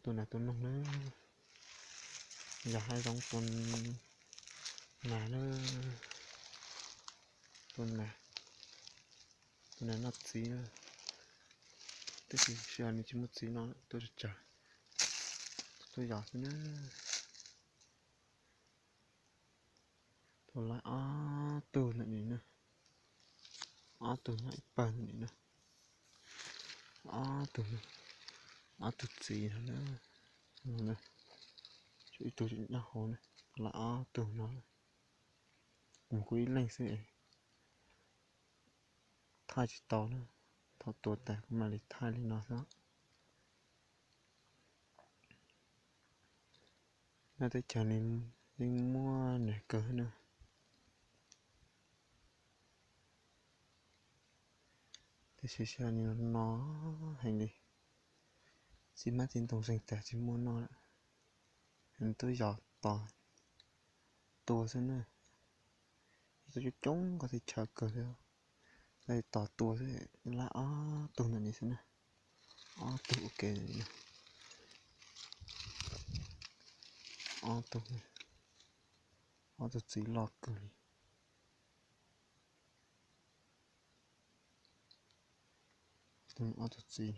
Tua nas tua noog na, yog hav zoov tua nas na, tua nas, tua nas noj txiv na. Tab sis sij hawm no tsis muaj txiv noj, tua tsawg tsawg, tua yos xwb na. Tua lawm ob tug ntawm no na, ob tug nyob ib pawg ntawm no na, ob tug, ob tug txiv no na, ib tug nyob hauv na, tua lawm ob tug no. Mus kuv ib leeg xwb, thaij tsis tau na, thaum tua tas kuv mam li thaij li no xwb. Nyob teb chaws no yeej muaj nas kawg na, tiam sis sij hawm no no heev li, txiv hmab txiv ntoo zeeg tas tsis muaj noj lawm, tuaj yos tos tua xwb na. Tua coob coob koj teb chaws kawg li, tos tua xwb, lawm ob tug ntawm no xwb na, ob tug ua ke ntawm no, ob tug, ob tug txiv loj kawg li, ob tug txiv